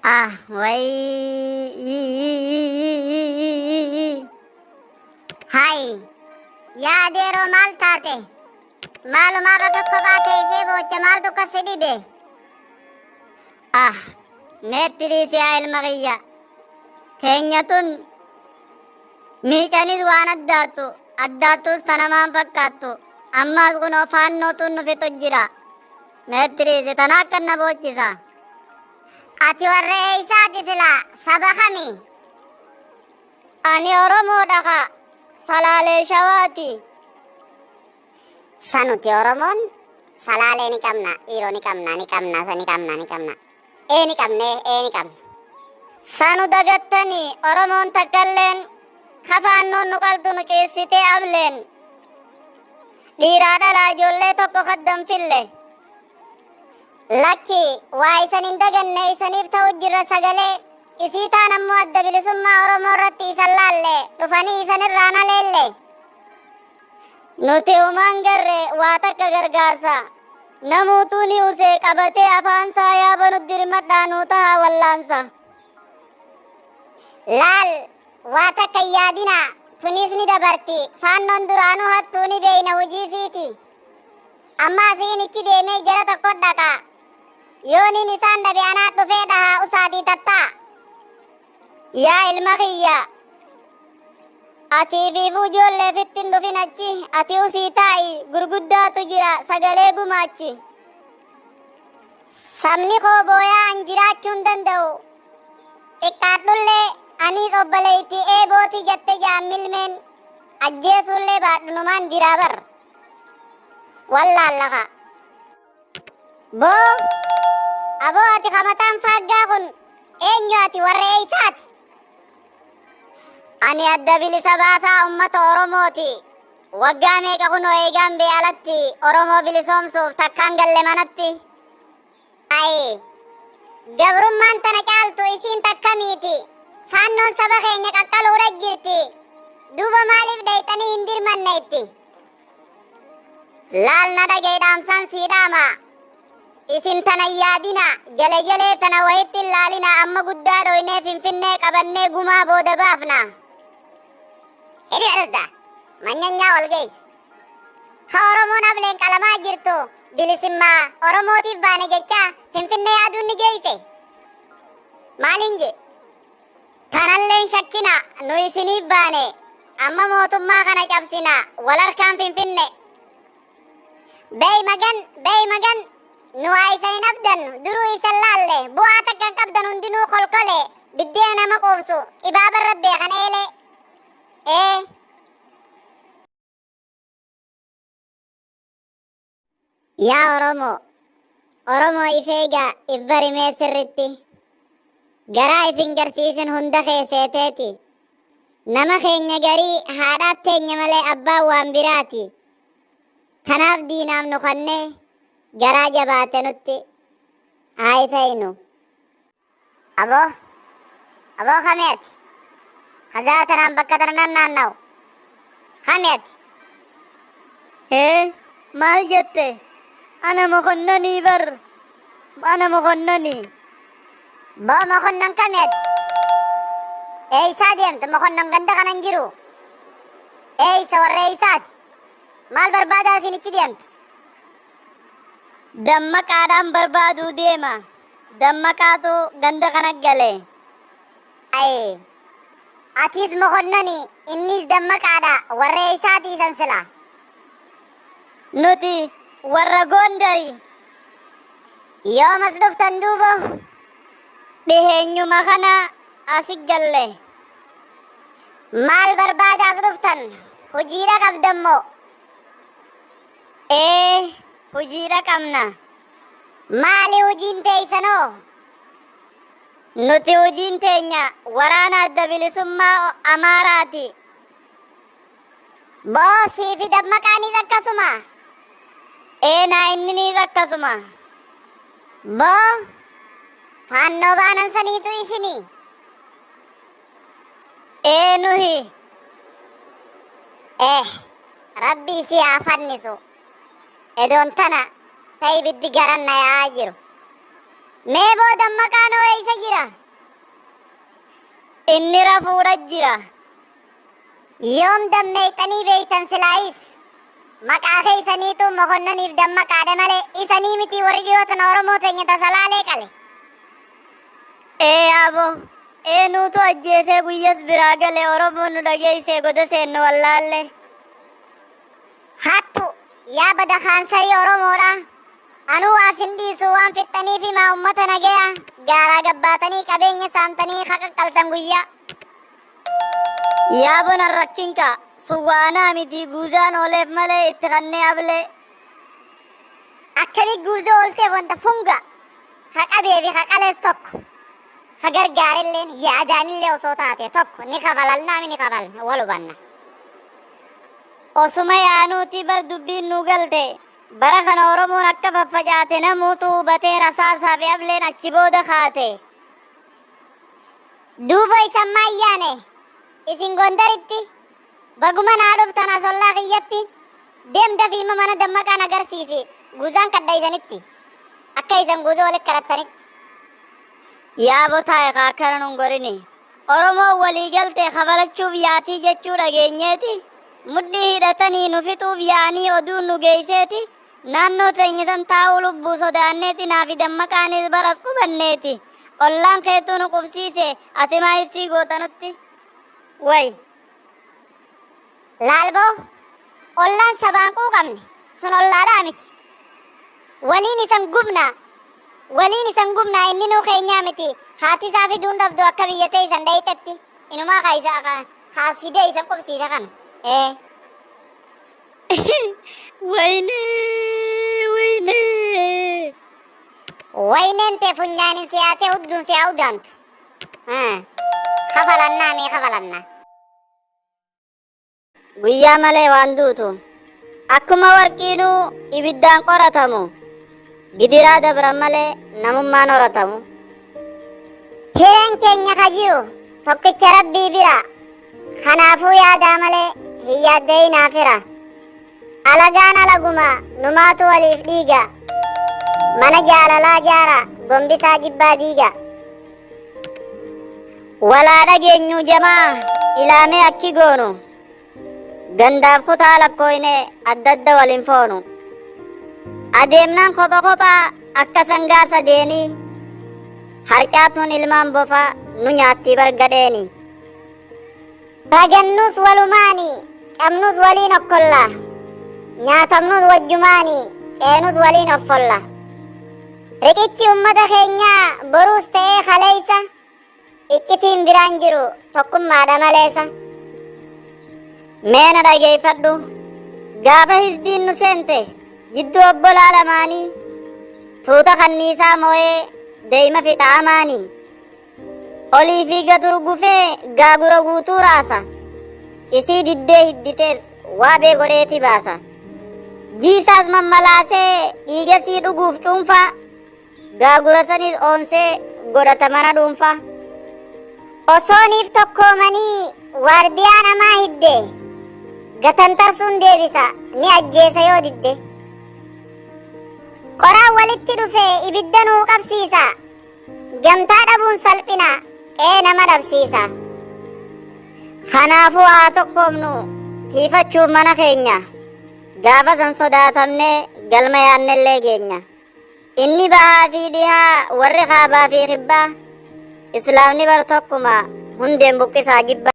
Ah, wayii. Hay, yaa adeeroo maal taate? Maalumaa bakka kophaa teessee boocha maaltu akka si dhibe? Ah, meetti dhiisi yaa ilma kiyya. Teenya tun miicanis waan addaattu, addaattus tanamaan fakkaattu. Ammaas kunoo faannootuun nu fixu jira. Meetti dhiisi tana akka na boochisa. Ati warra eeysaati silaa saba kami? Ani Oromoodha kaa Salaalee Shawaati. Sa nuti Oromoon Salaalee ni qabna dhiiroo ni qabna ni qabna sa ni qabna ni qabna. Ee ni qabne ee ni qabna. Sa nu dagattani Oromoon takkalleen ka faannoon nu qaltu nu ciibsitee ableen. Dhiiraa dhalaa ijoollee tokko kaddan fille. Lakki, waa isan hin daganne isaniif ta'u jirra sagalee, isii taan ammoo Adda Bilisummaa Oromoo irratti isan laalle, dhufanii isan irraan haleelle. Nuti humaan garre waa takka gargaarsa. Namuutuu ni use qabatee afaansaa yaaba nu dirmadhaa nuu tahaa wallaansa. Laal, waa takka hin yaadinaa, tuniis ni dabarti, faannoon duraanuu hattuu ni beeyna hujii siiti. Amma asiin ichi deemee jara tokko dhaqa. Yooniin isaan dhabe anaa dhufee dhahaa usaatii tattaa. Yaa ilma kiyya, ati ifiifuu ijoolleefitti hin dhufin achi, ati usii taa'i, gurguddaatu jira, sagalee gumaachi. Sabni koo booyaa an jiraachuu hin danda'u. Xiqqaadhullee aniis obboleettii eebooti jette jaan milmeen ajjeesuullee baadhu numaan diraa bar. Wallaalla kaa. Boo aboo ati ka mataan faaggaa kun eenyu ati warra eeysaati? Ani adda bilisa baasaa ummata Oromooti. Waggaa meeqa kunoo eegaan bee alatti Oromoo bilisoomsuuf takkaan galle manatti. Ayi. Gabrummaan tana caaltu isiin takkamiiti. Faannoon saba keenya qaqqaluudha jirti. Duuba maaliif dhayxanii hin dirmanne itti? Laal na dhaga'i dhaamsaan sii dhaama. Isin tana hin yaadina jale jalee tana wahitti hin laalina amma guddaa dhoynee finfinnee qabannee gumaa booda baafna. Hidhi dhadda. Manyanyaa wal geessi. Ka Oromoon ableen qalamaa jirtu bilisimmaa Oromootiif baane jechaa Finfinnee yaaduun ni geeyse. Maaliin jee? Tanalleen shakkina nu isiniif baane amma mootummaa kana cabsina wal harkaan Finfinne. Bey magan bey magan nu waa isan hin abdannu duruu isan laalle bu'aa takka hin qabdan hundinuu kolkole biddeena nama quubsu qibaaba irra beekan eelee. Ee. Yaa Oromoo, Oromoo if eegaa if bari mee sirritti. Garaa if hin garsiisin hunda kee seeteeti. Nama keenya garii haadhaat teenya malee abbaan waan biraati. Tanaaf diinaaf nu kannee garaa jabaate nutti haa ifaynu. Aboo, aboo kami ati? Kazaa tanaan bakka tana nan naanna'u. Kami ati? Hee, maal jette? Ana mokonnonii bar. Ana mokonnonii. Boo mokonnon kami ati? Eeysaa deemta mokonnon ganda kana hin jiru. Eeysa warra eeysaati? Maal barbaadaa asiin ichi deemta? Dammaqaadhaan barbaaduu deema. Dammaqaatu ganda kana gale. Ayi. Atis mokonnoni innis dammaqaadha warra eeysaati isan sila? Nuti warra Gondari. Yoom as dhuftan duubo? Dhiheenyuma kana asi galle. Maal barbaada as dhuftan? Hojiidha qabdan moo? Ee, hojiidha qabna. Maali hojiin teeysanoo? Nuti hojiin teenya waraana adda bilisummaa Amaaraati. Boo sii fi dammaqaanis akkasuma? Ee naa inniniis akkasuma. Boo faannoo baanan saniitu isini? Ee nuhi. Eh, Rabbi isii haa fannisu. Edoon tana ta ibiddi garan na yaa'aa jiru. Mee boo Dammaqaan hoo eeysa jira? Inni rafuudha jira. Yoom dammeeyxanii beeytan silaayis? Maqaa keeysaniitu Mokonnoniif Dammaqaadha malee isanii mitii warri dhiyoo tana Oromoo teenya ta Salaalee qale. Ee abo, ee nuutu ajjeesee guyyas biraa gale Oromoon nu dhageeysee goda seennu wallaalle. Hattu, yaa bada kaansarii Oromoodha. Anuu waa sin dhiisu waan fixxaniif himaa ummata nagaya gaaraa gabbaatanii qabeenya saamtanii haqaqqaltan guyyaa. Yaabo nan rakkin kaa, sun waa anaa mitii guuzaan ooleef malee itti kannee ablee. Akkami guuzoo oolteef wanta funga ka qabee fi ka qalees tokko ka gargaarelleen yaadaanillee osoo taate tokko ni kafalalnaami ni kafalna wal hubanna. Osuma yaanuuti bar dubbiin nu galte. Bara kana Oromoon akka faffacaate namuutu hubatee rasaasaa fi ableen achi booda kaate. Duuba isan maa yaane isin Gondaritti baguma naa dhuftan as ollaa kiyyatti deem dafiima mana Dammaqaan agarsiisi guuzaan kadha isanitti akka isan guuzoo walitti kadhattanitti. Yaabo taa'e kaa akkana nun gorini. Oromoon walii galte kafalachuuf yaatii jechuu dhageenyeeti. Mudhii hidhatanii nu fixuuf yaa'anii oduun nu geeyseeti. Naannoo teenya san taa'uu lubbuu sodaanneeti naafi Dammaqaanis baras qubanneeti. Ollaan keetuu nu qubsiise ati maa issii goota nutti? Way. Laalboo ollaan sabaan quuqamne sun ollaadhaa miti. Waliin isan gubnaa waliin isan gubnaa inni nuu keenyaa miti haati isaa fiduun dhabdu akka biyya teessan dhayxetti inumaa kaa isa kaas fidee isan qubsiisa kana. Ee. Waynee waynee. Wayneen tee funyaanin si haatee hudduun si haa udaantu. Kafalannaa mee kafalannaa. Guyyaa malee waan duutu. Akkuma warqiinuu ibiddaan qoratamu. Gidiraa dabran malee namummaan horatamu. Hireen keenya ka jiru tokkicha Rabbii bira. Kanaafuu yaadaa malee hin yaadda'inaa fira. Alagaan alaguma numaatu waliif dhiiga. Mana jaalalaa jaara gombisaa jibbaa diiga. Walaa dhageenyuu jamaa ilaamee akki goonu. Gandaaf kutaa lakkooyne adda adda waliin foonu. Adeemnaan kopha kophaa akka sangaa sadeenii. Harcaatuun ilmaan bofaa nu nyaattii bargadheeni. Ragannuus walumaani, cabnuus waliin okkolla. Nyaatamnuus wajjumaani, ceenus waliin offolla. Riqichi ummata keenyaa boruus ta'ee kaleessa, iccitiin biraan jiru tokkummaadha maleessa. Mee na dhageeffadhu. Gaafa hisdiin nu seente jidduu obbolaa lamaanii tuuta kanniisaa moo'ee deeyma fixa amaanii. Olii fi gad hurgufee gaagura guutuu raasa. Isii diddee hidditees waabee godheeti baasa. Jiisaas mammalaasee dhiigasii dhuguuf cuunfaa. Gaagura sanis oonsee godhata mana dhuunfaa. Osooniif tokkoomanii waardiyaa namaa hidde gatantarsuun deebisa ni ajjeesa yoo didde. Qoraan walitti dhufe ibidda nuu qabsiisa. Gamtaa dhabuun salphina qe'ee nama dhabsiisa. Kanaafuu haa tokkoomnu tiifachuuf mana keenya. Gaafa san sodaatamnee galma yaannellee geenya. Inni bahaa fi dhihaa warri kaabaa fi kibbaa. Islaamni bar tokkuma hundeen buqqisaa jibba.